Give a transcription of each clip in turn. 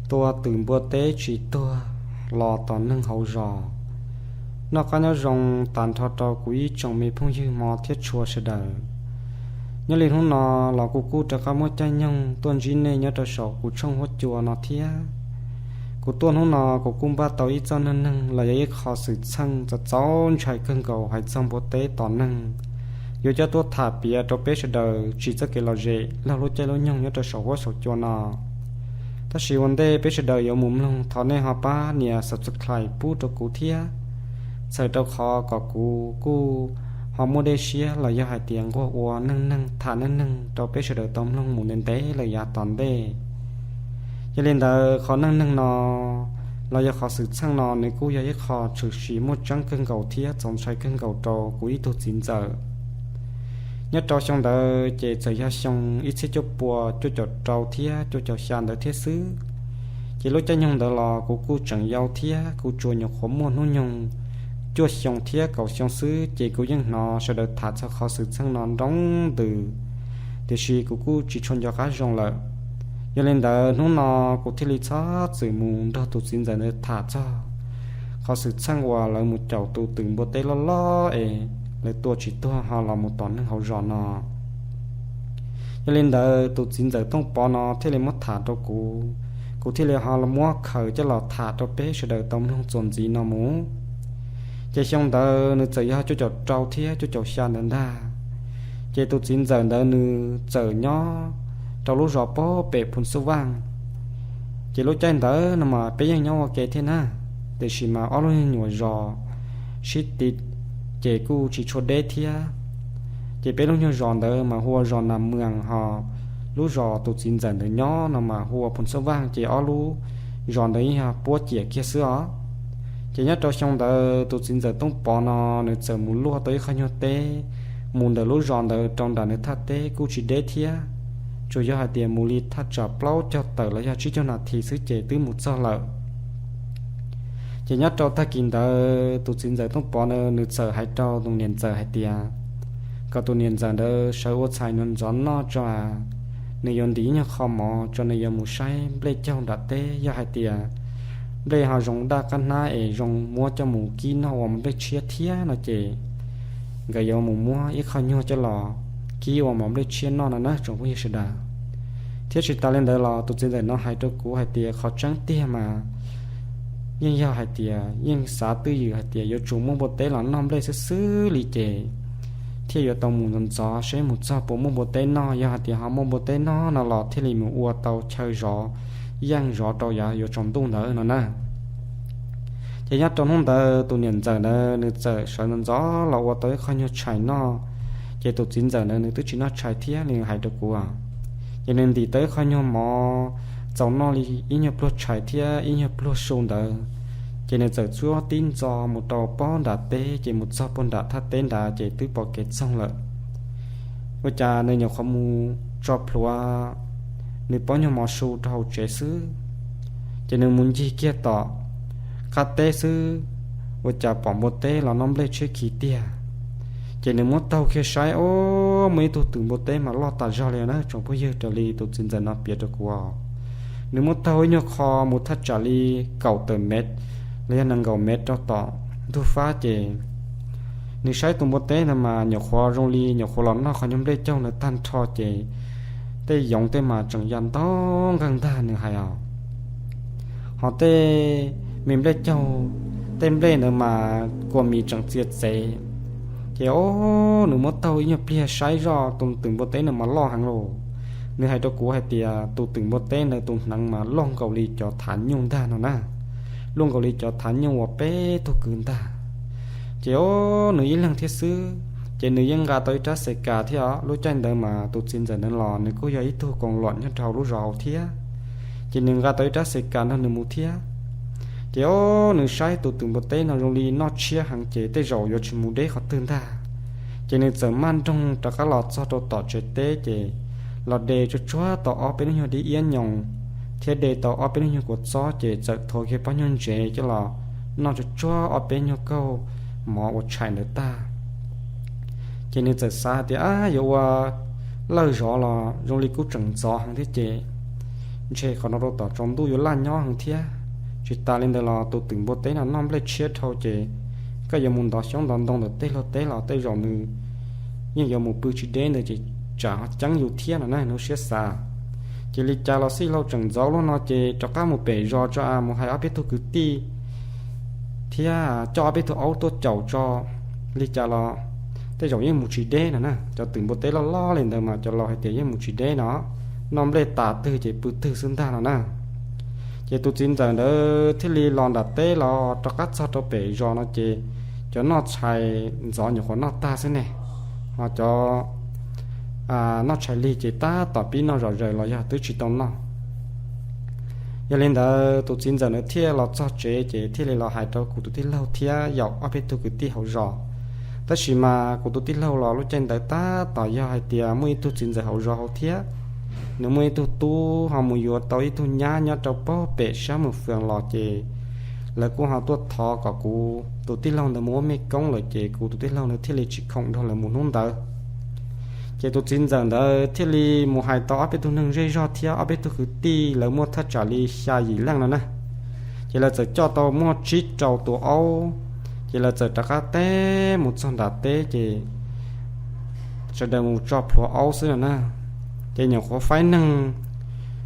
Tua twm npua teb tsis tuag los tos neeg hauv zos. Noj qab nyob zoo tas nrho rau kuv ib tsoom me phooj ywg hmov thiab tshua sawv daws. Nyob li hnub no los kuv kuj rov qab muab caij nyoog tuaj ntsib nej nyob rau saum kuv tshooj huab cua no thiab. Kuv tuaj hnub no kuv kuj npaj tau ib txoj neej neeg los yog ib qho xwm txheej txaus txaus ntshai kawg nkaus hais txog npua teb tos neeg, yuav coj tuaj tham piav rau peb sawv daws tsim txoj kev lom zem laug lub caij lub nyoog nyob rau saum huab saum cua no. Tab sis ua ntej peb sawv daws yuav mus mloog, thov nej ho pab nias subscribe pub rau kuv thiab, txhawm rau qhov kom kuv kuj ho muaj dej siab los yog hais tias nquag ua neej neeg tham neej neeg rau peb sawv daws tau mloog mus ntev ntev lawm yav tom ntej. Yog li ntawd qhov neej neeg no los yog qhov xwm txheej no nws kuj yog ib qho tshwm sim muaj tseeb kawg nkaus thiab txaus ntshai kawg nkaus rau kuv ib tug txiv ntxawm. Nyob rau xyoo ntawd ces txawm yog xyoo ib txhiab cuaj pua cuaj caum rau thiab cuaj caum xya ntawd thiab xwb. Ces lub caij nyoog ntawd los kuv kuj tseem yau thiab kuj tsuas nyuam qhuav muaj hnub nyoog cuaj xyoo thiab kaum xyoo xwb, ces kuv yeej hnov sawv daws tham txog qhov xwm txheej no nroo ntws, tiam sis kuv kuj tsis tshua nco qab zoo lawm. Yog li ntawd hnub no kuv thiaj li txhob txwm mus nrog tus txiv ntxawm ntawd tham txog qhov xwm txheej uas lawv mus caum tus twm npua teb loj loj es lawv tua tsis tuag ho los mus tom neeg hauv zos no. Yog li ntawd tus txiv ntxawm Tooj Pov no thiaj li muab tham rau kuv, kuv thiaj li ho muab khaws coj los tham rau peb sawv daws tau mloog txuas ntxiv no mus. Ces xyoo ntawd nws txawm yog cuaj caum rau thiab cuaj caum xya ntawd ntag. Ces tus txiv ntxawm ntawd nws txawm nyob rau lub zos pem Phu Xub Vaj. Ces lub caij ntawd no mas peb yeej nyob ua ke thiab na, tiam sis mas ob lub nyuam zos sib ti, ces kuj tsis tshua deb thiab. Ces peb lub nyuag zos ntawd mas hu ua zos Nas Mwas, ho lub zos tus txiv ntxawm ntawd nyob no mas hu ua Phu Xub Vaj, ces ob lub zos ntawd yeej yog puab ciam kiag xwb os. Ces nyob rau xyoo ntawd tus txiv ntxawm Tooj Pov no nws txawm mus luaj tau ib qho nyuag teb mus ntawm lub zos ntawd rau nram nws thaj teb kuj tsis deb thiab, tsuas yog hais tias mus li thaj tsam plaub caug tawm los yog tsib caug nas this xwb ces twb mus txog lawm. Ces nyob rau tag kis ntawd tus txiv ntxawm Tooj Pov na nws txawm hais rau tus niam ntxawm hais tias kom tus niam ntxawm ntawd sawv ua txhais ntxov ntxov noj tso, nws yuav ntim ib nyuag qho mov tso, nws yuav mus saib nplej caug nram teb, yog hais tias nplej ho zoo daj qab hnab es zoo muab coj mus kib noj ua mov nplej tshiab thiab no ces nkawd yuav mus muab ib qho nyuag coj los kib ua mov nplej tshiab noj no na tsoom phooj ywg sawv daws. Thiab tsis tas li ntawd los tus txiv ntxawm no hais rau kuv hais tias qhov tseeb tiag mas yeej yog hais tias yeej xav twj ywm hais tias yuav tsum muaj npua teb los noj nplej xwb xwb li ces thiaj yuav tau mus ntxov ntxov seb mus txog puas muaj npua teb noj, yog hais tias ho muaj npua teb noj no los thiaj li mus ua tau chaw zov, yeej zov rau yav yuav tsaus ntuj ntawd no na. Ces nyob rau hnub ntawd tus niam ntxawm ntawd nws txawm sawv ntxov ntxov los ua tau ib qho nyuag tshais noj. Ces tus txiv ntxawm ntawd nws twb tsis noj tshais thiab nws hais rau kuv, ces nws ntim tau ib qho nyuag mov txaus noj li ib nyuag pluag tshais thiab ib nyuag pluag su ntawd, ces nws txawm tsuab tib ntxo mus rau pob nram teb, ces mus txog puag nram thaj teb nrad ces twb pom kev txoog lawm. Ua cas nws nyuam qhuav mus tso plhuav nws pob nyuag mov su rau hauv tsev xwb, ces nws mus ncig kiag tom qab teb xwb, ua cas pom npua teb los noj nplej tshiab khiv tiag. Ces nws muab taug kiag saib, o, muaj ib tug twm npua teb mas loj tas zog li na tsoom phooj ywg, raws li tus txiv ntxawm no piav rau kuv. Nws muab taug ib nyuag qho mus thaj tsam li kaum tawm mev los yog nees nkaum mev rau tom ntug fab ces nws saib tus npua teb ntawd mas nyuam qhuav zoo li nyuam qhuav los noj qhov nyuag nplej caug ntawd tag nrho ces tej yoov tej mas tseem ya ntau nqeeg ntag nws hais os. Ho tej me nplej caug, tej nplej ntawd mas kua mis tseem txias txev. Ces o, nws muab taug ib nyuag pliag saib zoj tus twm npua teb ntawd mas loj heev lauj. Nws hais rau kuv hais tias tus twm npua teb ntawd tus hneev mas luaj nkaus li cov thav nyuj ntag no na, luaj nkaus li cov thav nyuj uas peb tug kwv ntag. Ces o, nws ib leeg thiab xwb, ces nws yeej nqa tau ib rab xes kas thiab os. Lub caij ntawd mas tus txiv ntxawm ntawd los nws kuj yog ib tug koos luam nyob rau hauv lub zos hauv thiab, ces nws nqa tau ib rab xes kas nrog nws mus thiab. Ces o, nws saib tus twm npua teb no zoo li noj tshiab heev ces tej zaum yuav tsis mus deb qhov twg ntag. Ces nws txawm maj nroog rov qab los txog rau tom tsev teb ces los de tsuag tsuag tau ob peb lub nyuag dib iab nyoos thiab de tau ob peb lub nyuag kua txob ces txawm thuav kiag pob nyuag ntsev coj los noj tsuag tsuag ob peb nyuag kaug mov ua tshais ntawd tag. Ces nws txawm xav tias, a, yuav ua lawj zov los zoo li kuj tseem ntxov heev thiab ces ntshe qhov no rau tom tsaus ntuj yuav laj nyob heev thiab. Tsis tas li ntawd los tus twm npua teb no noj nplej tshiab dhau ces koj yuav mus ntov xyoob ntov ntoo ntawm tej lag teb los tej zaum nws yeej yuav mus pw tsis deb ntawd ces tsam ho ceeb yus thiab no na, nws siab xav. Ces li cas los xij hlau tseem ntxov lub no ces rov qab mus pem zos tso a, mus hais ob peb tug kwv tij thiab coj ob peb tug aub tuaj caum tso. Li cas los tej zaum yeej mus tsis deb no na, cov twm npua teb loj loj li ntawd mas cov laus hais tias yeej mus tsis deb no, noj nplej tas twg ces pw twg xwb ntag no na. Ces tus txiv ntxawm ntawd thiaj li los nram teb los rov qab txog rau pem zos no ces cov noj tshais ntxov nyuam qhuav noj tag xwb ne, ho cov noj tshais lig ces tab tom pib noj zom zaws los yog twb tsis tau noj. Yog li ntawd tus txiv ntxawm ntawd thiaj los txog tsev ces thiaj li los hais rau kuv tus tij laug thiab yaum ob peb tug kwv tij hauv zos. Tab sis mas kuv tus tij laug los lub caij ntawd tab tom yog hais tias muaj ib tug txiv ntxawm hauv zos hauv thiab, nws muaj ib tug tub ho mus yuav tau ib tug nyab nyob rau pem sab mus fwm los ces lawv kuj ho tuaj thov kom kuv tus tij laug ntawd mus ua mej koob lawm ces kuv tus tij laug ntawd thiaj li tsis khoom nrog lawv mus hnub ntawd. Ces tus txiv ntxawm ntawd thiaj li mus hais tau ob peb tug neeg zej zog thiab ob peb tug kwv tij, lawv muaj thaj tsam li xya yim leej no na. Ces lawv txawm coj tau muaj tsib rau tus aub, ces lawv txawm rov qab teb mus txog nram teb ces sawv daws mus tso plhuav aub xwb no na. Ces nyuam qhuav faib neeg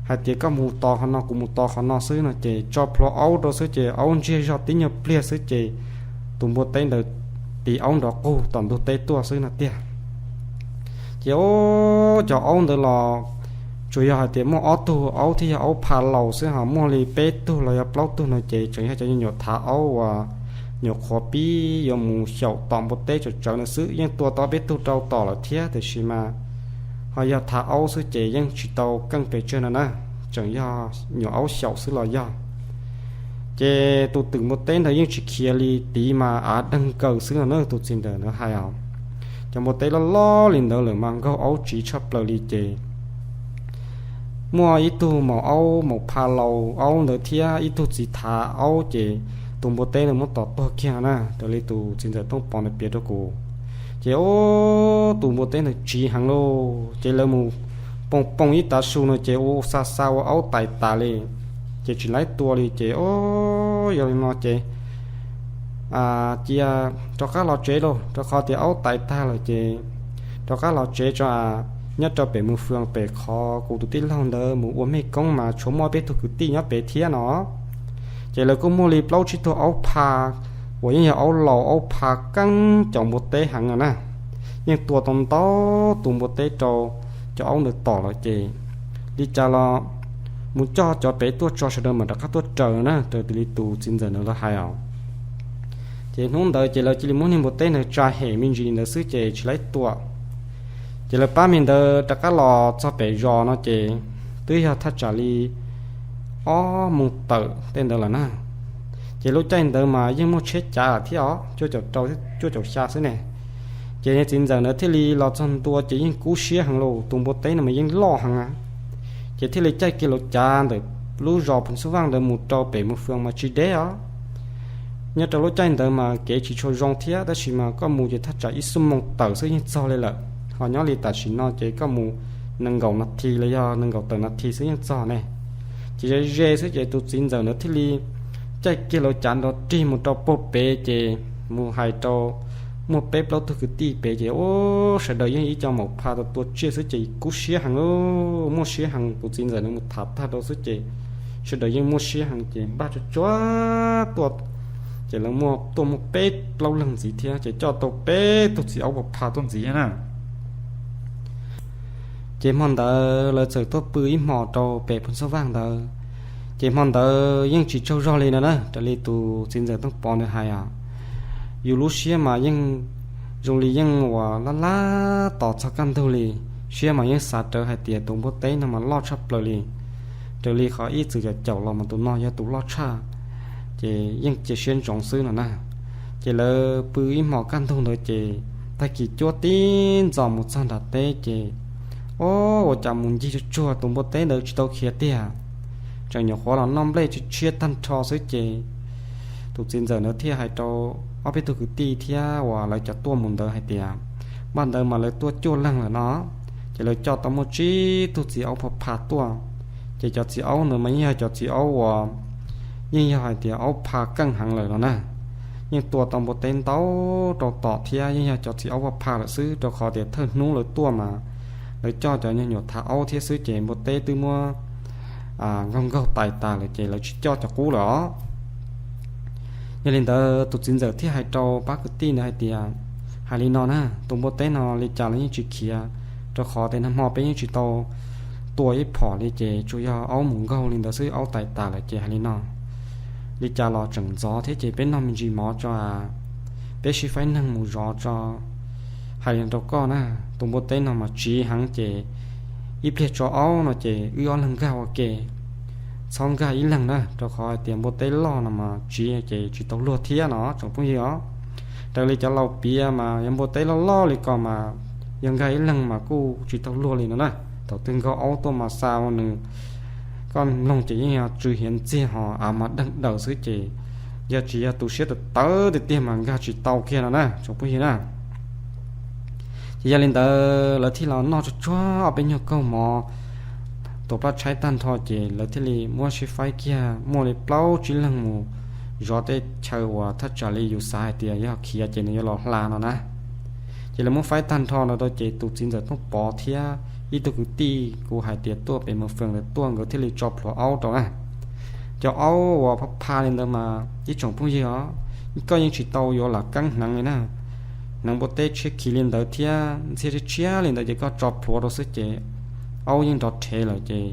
hais tias koj mus tos qhov no kuv mus tos qhov no xwb no ces tso plhuav aub rau xwb ces aub ntsiag zog tib nyuag pliag xwb ces tus npua teb ntawd tis aub nrov qug tom ntug teb tuaj xwb no tiag. Ces cov aub ntawd los tsuas yog hais tias muaj ob tug aub thiab yog aub pha laus xwb, ho muaj li peb tug los yog plaub tug no ces tseem yog cov nyuam thav aub uas nyuam qhuav pib yuav mus xyaum tom npua teb tsawv tsawv no xwb, yeej tua tau peb tug rau tom lawm thiab tiam sis mas ho yog thav aub xwb ces yeej tsis tau keej pes tsawg no na, tseem yog nyuam aub xyaum xwb los yog. Ces tus twm npua teb ntawd yeej tsis khiav li, tiv mas av deeg kaws xwb no na, tus txiv ntxawm ntawd hais os. Cov npua teb loj loj li ntawd lawm mas nkaug aub tsiv tshaj plaws li ces muaj ib tug maum aub, maum pha laus aub ntawd thiab ib tug txiv thav aub ces tus npua teb ntawd muab tom tuag kiag no na, raws li tus txiv ntxawm Tooj Pov ntawd piav rau kuv. Ces tus npua teb ntawd tsiv heev lauj, ces lawv mus poo poo ib tav su no ces ua xa xa ua aub tais tas li, ces tsis laib tua li ces yog li no ces cia rov qab los tsev lauj, rau qhov tias aub tais tag lawm ces rov qab los tsev tso a. Nyob rau pem mus fwm pem qhov kuv tus tij laug ntawd mus ua mej koob mas tshuav muaj peb tug kwv tij nyob pem thiab no. Ces lawv kuj muaj li plaub tsib tug aub pha uas yeej yog aub laus aub pha keeb cov npua teb heev no na, yeej tua tau ntau tus npua teb rau cov aub ntawd tom lawm ces li cas los mus coj cov pem tuaj tso sawv daws mam rov qab tuaj raws na, raws li tus txiv ntxawm ntawd lawv hais os. Ces hnub ntawd ces lawv cia li muab niag npua teb ntawd tsa hem me ntsis li ntawd xwb ces tsis laib tua. Ces lawv pab me ntawd rov qab los txog pem zos no ces twb yog thaj tsam li ob moos tawm tej ntawd lawm na. Ces lub caij ntawd mas yeej muaj tsheb cav thiab os, cuaj caum rau cuaj caum xya xwb ne. Ces niag txiv ntxawm ntawd thiaj li los txog ntua ces yeej kub siab heev lauj, tus npua teb no mas yeej loj heev a. Ces thiaj li caij kiag lub cav ntawm lub zos Phoos Xub Vaj ntawd mus rau pem mus fwm mas tsis deb os. Nyob rau lub caij ntawd mas kev tsis tshua zoo thiab, tab sis mas koj mus ces thaj tsam ib xuab moos tawm xwb yeej txog li lawm. Ho nyob li tam sim no ces koj mus nees nkaum nas this los yog nees nkaum tawm nas this xwb yeej txog ne. Ces ze ze xwb ces tus txiv ntxawm ntawd thiaj li caij kiag lub cav nrov rig mus rau puag pem ces mus hais rau muaj peb plaub tug kwv tij pem ces ub, sawv daws yeej ib co maum pha tua tua tsiaj xwb ces kub siab heev, muaj siab heev. Tus txiv ntxawm nws mus tham tag rau xwb ces sawv daws yeej muaj siab heev ces npaj tsuag tsuag tuaj. Ces lawv muaj tuaj muaj peb plaub leeg ntxiv thiab ces coj tau peb tug txiv aub pha pha tuaj ntxiv na. Ces hmo ntawd lawv txawm tuaj pw ib hmos rau pem Phoos Xub Vaj ntawd. Ces hmo ntawd yeej tsis tsaug zog li no na, raws li tus txiv ntxawm Tooj Pov nws hais os. Yus lub siab mas yeej zoo li yeej uas laj laj tos txog kaj ntug li, siab mas yeej xav rawv hais tias tus npua teb no mas loj tshaj plaws li. Raws li qhov ib txwm caum caum los mas tus no yog tus loj tshaj, ces yeej cia siab ntsoov xwb no na. Ces lawv pw ib hmos kaj ntug ntawd ces tag kis cuab tib ntxos mus txog nram teb ces, o, ua cas mus ncig tsuag tsuag tus npua teb ntawd tsis tau khiav tiag, tseem nyuam qhuav los noj nplej tshiab tag nrho xwb ces tus txiv ntxawm ntawd thiaj hais rau ob peb tug kwv tij thiab uas lawv cov tuaj mus ntawd hais tias, npaj ntawd mas lawv tuaj cuaj leeg lawm no, ces lawv coj tau muaj tsib tug txiv aub pha pha tuaj, Ces cov txiv aub ntawd mas yeej yog cov txiv aub uas yeej yog hais tias aub pha keej heev lawm no na. Yeej tua tau npua teb ntau rau tom thiab yeej yog cov txiv aub pha lawm xwb, rau qhov tias thawj hnub lawv tuaj mas lawv coj cov nyuag nyuam thav aub thiab xwb, ces npua teb twb muab nkaug nkaug tais tas lawm ces lawv tsis coj cov qub lawm os. Yog li ntawd tus txiv ntxawm thiaj hais rau pab kwv tij ntawd hais tias, hais li no na, tus npua teb no li cas los yeej tsis khiav, rau qhov tias nag hmo peb yeej tsis tau tua ib phom li, ces tsuas yog aub mus nkaug li ntawd xwb, aub tais tas lawm. Ces hais li no, li cas los tseem ntxov thiab, ces peb noj me ntsis mov tso, peb sib faib neeg mus zov tso. Hais li rau koj na, tus npua teb no mas tsiv heev, ces ib pliag tso aub no ces wb ob leeg nkag ua ke, txhob nkag ib leeg na, rau qhov hais tias npua teb loj no mas tsiv ces tsis tau luag thiab no tsoom phooj ywg os. Raws li cov laus piav mas yog npua teb loj loj li ko mas yog nkag ib leeg mas kuj tsis tau luag li no na. Thaum twg nkaug aub tuaj mas xa ua nws, koj mloog ces yeej yog tsw hiav ntxiag ho av mas deeg daws xwb, ces yog tsis yog tus siab tawv tawv tiag tiag mas nkag tsis tau kiag no na tsoom phooj ywg na. Ces yog li ntawd lawv thiaj los noj tsuag tsuag ob peb nyuag kaug mov, tuam paj tshaib tag nrho, ces lawv thiaj li muab sib faib kiag muaj li plaub tsib leeg mus zov tej chaw uas thaj tsam li yus xav hais tias yog khiav ces nws yuav los hla no na. Ces lawv muab faib tag nrho no rau, ces tus txiv ntxawm Tooj Pov thiab ib tug kwv tij kuv hais tias tuaj pem Mws Fees lawv tuaj, nkawd thiaj li tso plhuav aub rau na. Cov aub uas pha pha li ntawd mas ib tsoom phooj ywg os, koj yeej tsis tau yuav lam keeb hneev li na. Hneev npua teb tshiab khiv li ntawd thiab ntxhiab tshiab tshiab li ntawd ces koj tso plhuav rau xwb ces aub yeej nrov rhev lawm, ces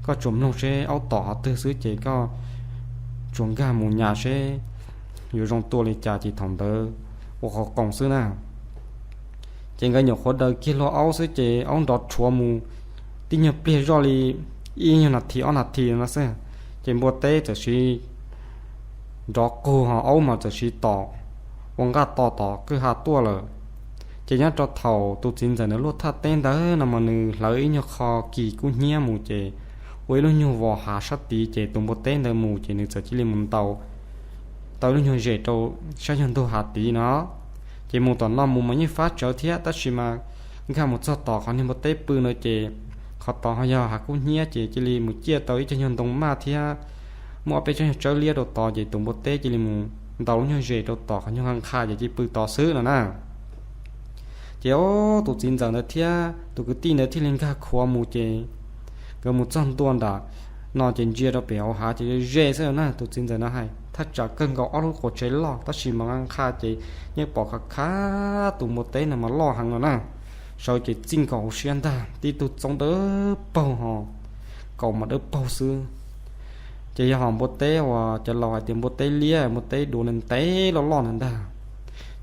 koj tsuas mloog seb aub tom qhov twg xwb ces koj tsuas nkag mus nyas seb yuav zoo tua li cas ces thaum ntawd ua qhov qoos xwb na. Ces nkawd nyuam qhuav daws kiag hlua aub xwb ces aub nrov rhuav mus tib nyuag pliag zoj li ib nyuag nas this ob nas this no xwb, ces npua teb txawm siv nrov qug ho aub mas txawm siv tom ua nqaj to tom kwj ha tuaj lawm. Ces nyob rau thaum tus txiv ntxawm ntawd luaj thaj teb ntawd no mas nws hlawv ib nyuag qho kis kub hnyiab mus ces ua ib lub nyuag vos hav sab tid, ces tus npua teb ntawd mus ces nws txawm cia li mus ntaus tau ib lub nyuag zes rau sab nyuag ntug hav tid no. Ces mus tom no mus mas yeej fab tsawv thiab, tab sis mas nkag mus txog tom qhov niag npua teb pw no ces qhov tod ho yog hav kub hnyiab, ces cia li mus ciaj tau ib co nyuag ntoo maj thiab muaj ob peb tsob nyuag tsawb liab rau tod, ces tus npua teb cia li mus ntaus lub nyuag zes rau tom qhov nyuag nqha nqha ces cia li pw tod xwb no na. Ces tus txiv ntxawm ntawd thiab tus kwv tij ntawd thiaj li nkag khuav mus, ces nkawd mus txog ntua nram no ces ntsia rau pem hauv hav ces ze xwb na. Tus txiv ntxawm no hais thaj tsam kawg nkaus ob lub quas tsev loj, tab sis mas nqha nqha ces yeej pom khav khav tus npua teb no mas loj heev no na. Sawv ces txij nkaus hauv siab ntag, tib tug txoob dawb paug ho kaus mas dawb paug xwb. Ces yog ho npua teb uas cov laus hais tias npua teb liab, npua teb duav ntev loj loj ntawd ntag.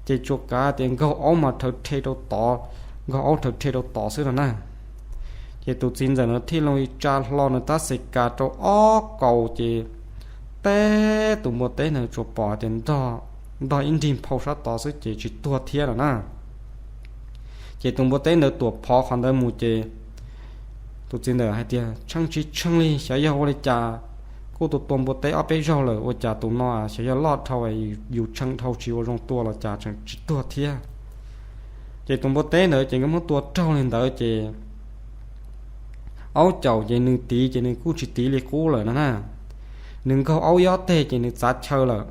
Ces tsuas kav tias nkaug aub mas rhawv rhe rau tod, nkaug aub rhawv rhe rau tod xwb no na. Ces tus txiv ntxawm no thiaj li tsa hlo nws tab xes kas rau ob kaus ces teb tus npua teb ntawd tsuas pom tias ntog ib nrig nphau sab tod xwb ces tsis tuag thiab no na. Ces tus npua teb ntawd tuam phov qhov ntawd mus ces tus txiv ntxawm hais tias tsheej tsis tsheej li, xyov yog ua li cas, kuj tua tua npua teb ob peb zaug lawm, ua cas tus no xyov yog loj dhau, yus tsheej dhau tsis ua zoo tua los cas tseem tsis tuag thiab. Ces tus npua teb ntawd ces nkawd muab tua raug li ntawd ces aub caum ces nws tiv ces nws kuj tsis tiv li qub lawm no na. Nws nkaug aub ib ob teg ces nws txav chaw lawm.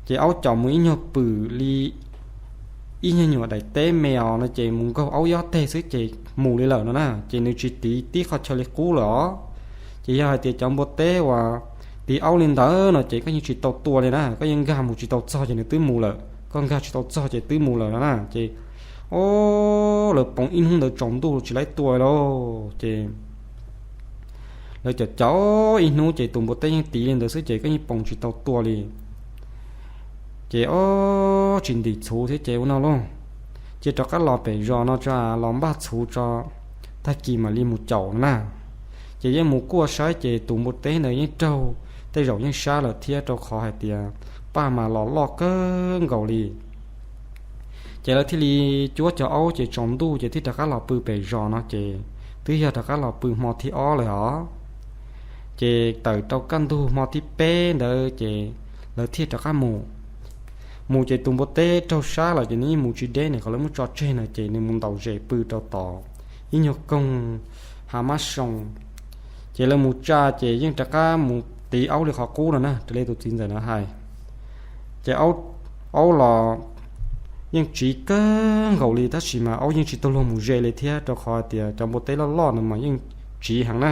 Ces aub caum mus ib nyuag pwm li ib nyuag nyuam daim teb me os no ces mus nkaug aub ib ob teg xwb ces mus li lawm no na, ces nws tsis tiv tib qhov chaw li qub lawm os. Ces yog hais tias cov npua teb uas tiv aub li ntawd no ces koj yeej tsis tau tua li na, koj yeej nkag mus tsis tau txog ces nws twb mus lawm, koj nkag tsis tau txog ces twb mus lawm no na. Ces o, lawv poob ib hnub ntawd tsaus ntuj tsis laib tua lauj. Ces lawv caum caum ib hnub ces tus npua teb yeej tiv li ntawd xwb ces koj yeej poob tsis tau tua li. Ces o, tsis ntim txhuv thiab ces ua no lauj, cia rov qab los pem zos no tso, los npaj txhuv tso, tag kis mam li mus caum no na. Ces yeej mus kuaj saib ces tus npua teb ntawd yeej raug, tej zaum yeej sab lawm thiab rau qhov hais tias paj mas los loj kawg nkaus li. Ces lawv thiaj li cuab cov aub ces tsaus ntuj ces thiaj rov qab los pw pem zos no ces twb yog rov qab los pw hmo thib ob lawm os. Ces tawm rau kaj ntug hmo thib peb ntawd ces lawv thiaj rov qab mus. Mus ces tus npua teb raug sab lawm ces nws yeej mus tsis deb, nws qhov lawv muab tso tseg no ces nws mus ntaus zes pw rau tom ib nyuag koog hav mab soo. Ces lawv mus tsa ces yeej rov qab mus tiv aub li qhov qub no na, raws li tus txiv ntxawm na hais. Ces aub los yeej tsiv kawg nkaus li, tab sis mas aub yeej tsis tau luag mus ze li thiab, rau qhov tias cov npua teb loj loj no mas yeej tsiv heev na.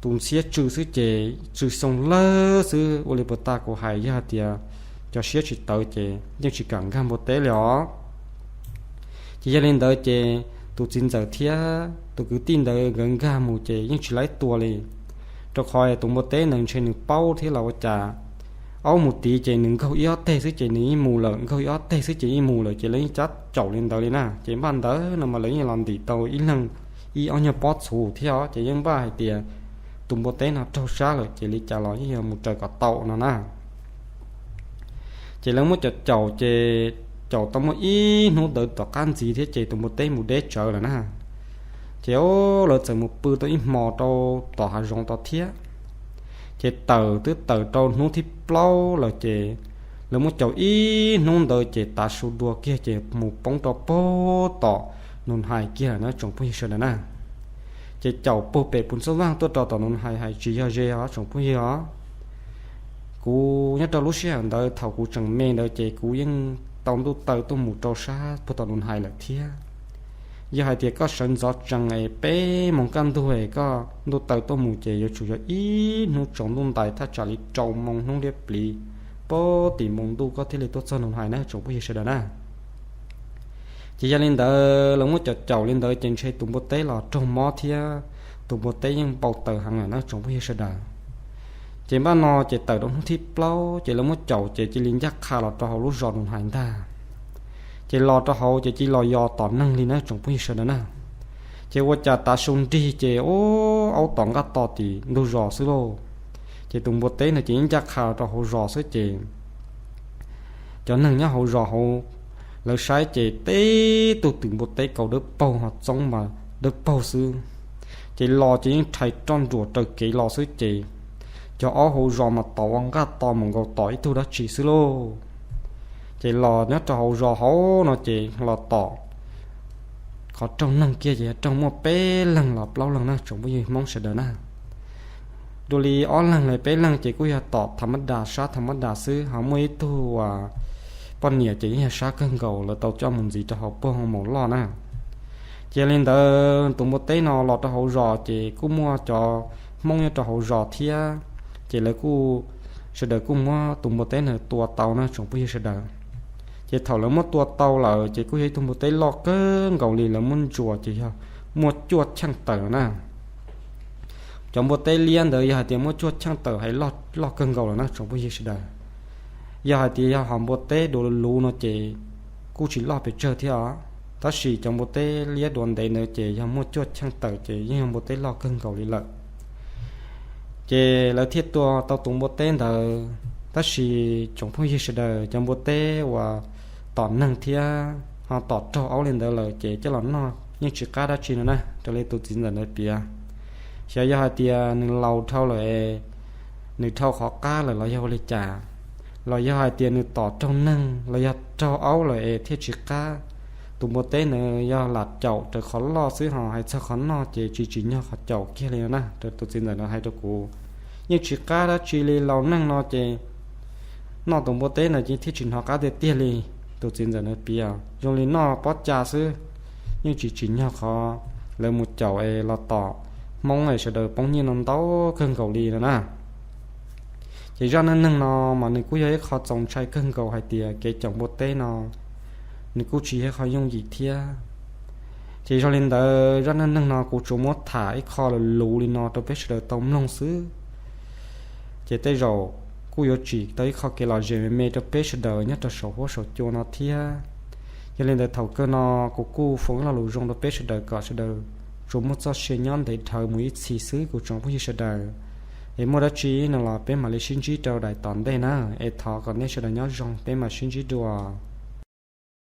Tus ntxhiab tsw xwb ces tsw xyoo lawg xwb. Ua li puas tas kuv hais, yog hais tias cov siab tsis tawv ces yeej tsis kam nkag npua teb li os. Ces yog li ntawd ces tus txiv ntxawm thiab tus kwv tij ntawd nkawd nkag mus ces yeej tsis laib tua li, rau qhov tus npua teb ntawd ntshe nws paub thiab los ua cas. Aub mus tiv ces nws nkaug ib ob teg xwb ces nws yeej mus lawm, nkaug ib ob teg xwb ces yeej mus lawm, ces lawv yeej cab caum li ntawd li na. Ces npaj ntawd no mas lawv yeej los ntim tau ib leeg ib ob nyuag pob txhuv thiab os, ces yeej npaj hais tias tus npua teb no raug sab lawm ces li cas los yeej yuav mus raws kom tau no na. Ces lawv muab caum caum ces caum tau muaj ib hnub ntawd tom qab ntxiv thiab ces tus npua teb mus deb tsawv lawm na. Ces lawv txawm mus pw tau ib hmos rau tom hav zoov tod thiab. Ces tawm twb tawm rau hnub thib plaub lawm ces lawv muab caum ib hnub ntawd ces tav su dua kiag ces mus poob rau puag tom Nus Hais kiag lawm na tsoom phooj ywg sawv daws na. Ces caum puag pem Pus Ntxooj Vaaj tuaj rau tom Nus Hais hais tsis yog ze os tsoom phooj ywg os. Kuv nyob rau lub sij hawm ntawd thaum kuv tseem me ntawd ces kuv yeej tau ntuj taw tuaj mus rau sab puag tom Nus Hais lawm thiab. Yog hais tias koj sawv ntxov tsees es peb moos kaj ntug es koj ntuj taw tuaj mus ces yuav tsum yog ib hnub tsaus ntuj ntais thaj tsam li rau moos hnub liab pliv, puag tim npoo ntuj koj thiaj li tuaj txog Nus Hais na tsoom phooj ywg sawv daws na. Ces yog li ntawd lawv muab caum caum li ntawd ces ntshe tus npua teb los raug mob thiab tus npua teb yeej npau taws heev lawm na tsoom phooj ywg sawv daws. Ces npaj no ces tawm rau hnub thib plaub ces lawv muab caum ces cia li ncaj qha los rau hauv lub zos Nus Hais ntag. Ces los rau hauv ces cia li los yos tom neeg li na tsoom phooj ywg sawv daws na. Ces ua cas tav su nrig ces aub tom nqaj to tim ntug zos xwb lauj. Ces tus npua teb ntawd ces yeej ncaj qha los rau hauv zos xwb ces cov neeg nyob hauv zos hauv lawv saib ces teb tug twm npua teb kaus dawb paug ho txoob mas dawb paug xwb. Ces los ces yeej rhais roj nruam raws kev los xwb ces cov aub hauv zos mas tom ua nqaj to mus nkaus tom ib tug dab tsi xwb lauj. Ces los nyob rau hauv zos hauv no ces los tom qhov raug neeg kiag ces yog raug muaj peb leeg los plaub leeg na tsoom phooj ywg Hmoob sawv daws na. Dua li ob leeg los peb leeg ces kuj yog tom tham mab das sab tham mab das xwb, ho muaj ib tug poj niam ces yeej yog sab kawg nkaus lawv tau coj mus ntxiv rau hauv puag hoo maum loj na. Ces yog li ntawd tus npua teb no los rau hauv zos ces kuj muaj cov Hmoob nyob rau hauv zos thiab, ces lawv kuj sawv daws kuj muab tus npua teb ntawd tua tau na tsoom phooj ywg sawv daws. Ces thaum lawv muab tua tau lawm ces kuj yog ib tug npua teb loj kawg nkaus li, lawv muab ntsuas ces yog muaj cuaj cheej tawm na. Cov npua teb liab ntawd yog hais tias muaj cuaj cheej tawm hais loj kawg nkaus lawm na tsoom phooj ywg sawv daws. Yog hais tias yog hom npua teb dua luv no ces kuj tsis loj pes tsawg thiab os, tab sis cov npua teb liab dua ntev ntawd ces yog muaj cuaj cheej tawm ces yeej yog npua teb loj kawg nkaus li lawm. Ces lawv thiaj tua tau tus npua teb ntawd, tab sis tsoom phooj ywg sawv daws, cov npua teb uas tom neeg thiab ho tom raug aub li ntawd lawm ces coj los noj yeej tsis qab dab tsi no na, raws li tus txiv ntxawm ntawd piav. Xyov yog hais tias nws laus dhau lawm es nws dhau qhov qab lawm los yog ua li cas, los yog hais tias nws tom raug neeg los yog raug aub lawm es thiaj tsis qab. Tus npua teb ntawd yog lam caum raws qhov loj xwb, ho hais txog qhov noj ces tsis tsim nyog qhov caum kiag li no na, raws tus txiv ntxawm ntawd hais rau kuv. Yeej tsis qab dab tsi li, laus neeg no ces noj tus npua teb ntawd ces thiaj tsis hnov qab tiag tiag li. Tus txiv ntxawm ntawd piav zoo li noj pob ca xwb, yeej tsis tsim nyog qhov lawv mus caum es los tom Hmoob es sawv daws poob nyiaj no ntau kawg nkaus li no na. Ces zaj neej neeg no mas nws kuj yog ib qho txaus ntshai kawg nkaus hais tias kev caum npua teb no nws kuj tsis yog qhov yooj yim thiab. Ces yog li ntawd zaj neej neeg no kuv tsuas muab tham ib qho luv luv li no rau peb sawv daws tau mloog xwb. Ces tej zaum kuj yuav tsim tau ib qho kev lom zem me me rau peb sawv daws nyob rau saum huab saum cua no thiab. Yog li ntawd thaum kawg no kuv kuj foom ib lo lus zoo rau peb sawv daws kom sawv daws tsuas muaj txoj sia nyob ntev dhawv mus ib txhis xwb kuv tsoom phooj ywg sawv daws. Es muaj dab tsi no los peb mam li sib ntsib rau daim tom ntej na, es thov kom nej sawv daws nyob zoo, peb mam sib ntsib dua.